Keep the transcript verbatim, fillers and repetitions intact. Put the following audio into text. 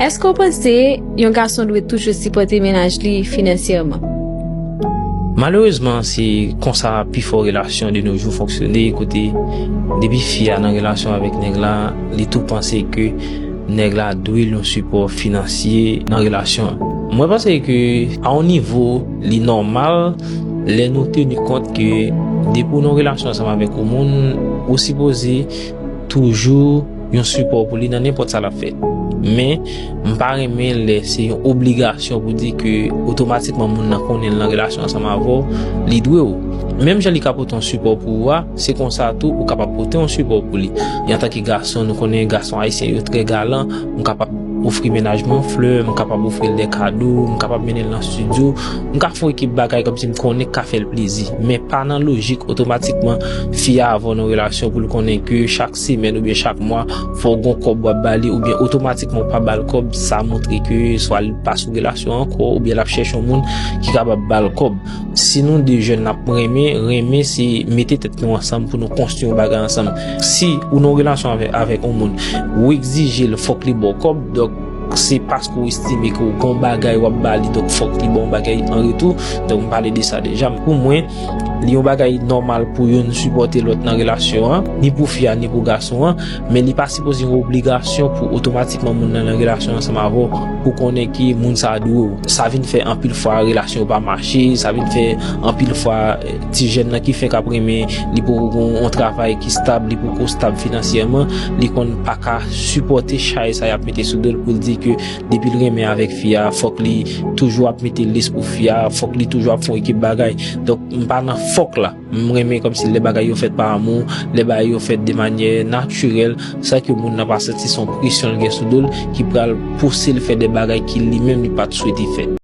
Èske w panse yon gason dwe toujou sipòte mennaj li finansyèman? Malerezman, se konsa pifò relasyon de nos jours fonksyone, kote depi fi a nan relasyon avèk nèg la, li tou panse ke nèg la dwe l yon sipò finansye nan relasyon an. Mwen panse ke a yon nivo, li nòmal lè nou teni kont ke depi w nan relasyon ansanm avèk yon moun, ou sipoze toujou yon sipò pou li nan nenpòt sa l ap fè. Men, m pa renmen lè se yon obligasyon pou di ke otomatikman moun nan konnen l nan relasyon ansanm avè w, li dwe w. Menm jan li ka pote yon sipò pou ou a, se konsa tou ou kapab pote yon sipò pou li. E antanke gason, nou konnen gason ayisyen yo trè galan, m kapab ofri mennaj mwen flè, m kapab ofri l de kado, m kapab mennen l nan estidyo, m ka fè yon ekip bagay kòmsi m konnen k ka fè l plezi. Men pa nan lojik otomatikman fi a avè w nan relasyon pou l konnen ke chak semèn oubyen chak mwa fò w gon kòb w ap ba li, oubyen otomatikman w pa ba l kòb, sa montre ke swa li pa sou relasyon ankò oubyen l ap chèche yon moun ki kapab ba l kòb. Si nou de jèn n ap renmen, renmen se mete tèt nou ansanm pou nou konstwi yon bagay ansanm. Si ou nan yon relasyon avè, avèk yon moun, ou egzije l fòk li ba w kòb, donk se paske ou estime ke w gon bagay w ap ba li, donk fòk li ba w yon bagay an retou. Donk m pale de sa deja. Pou mwen, li yon bagay nòmal pou youn sipòte lòt nan relasyon an, ni pou fi a, ni pou gason an, men li pa sipoze yon obligasyon pou otomatikman moun nan nan relasyon ansanm avè w pou konnen ke moun sa a dwe w. Sa vin fè anpil fwa relasyon yo pa mache, sa vin fè anpil fwa, eh, ti jèn nan ki fenk ap renmen, li poko gon yon travay ki stab, li poko stab finansyèman, li konn pa ka sipòte chay sa y ap mete sou do l pou l di ke depi l renmen avèk fi a, fòk li toujou ap mete lis pou fi a, fòk li toujou ap fè yon ekip bagay. Donk, m pa nan fòk la. M renmen kòmsi lè bagay yo fèt pa amou, lè bagay yo fèt de manyè natirèl, san ke moun nan pa santi se yon presyon l gen sou do l ki pral pouse l fè de bagay ke li menm li pa t swete fè.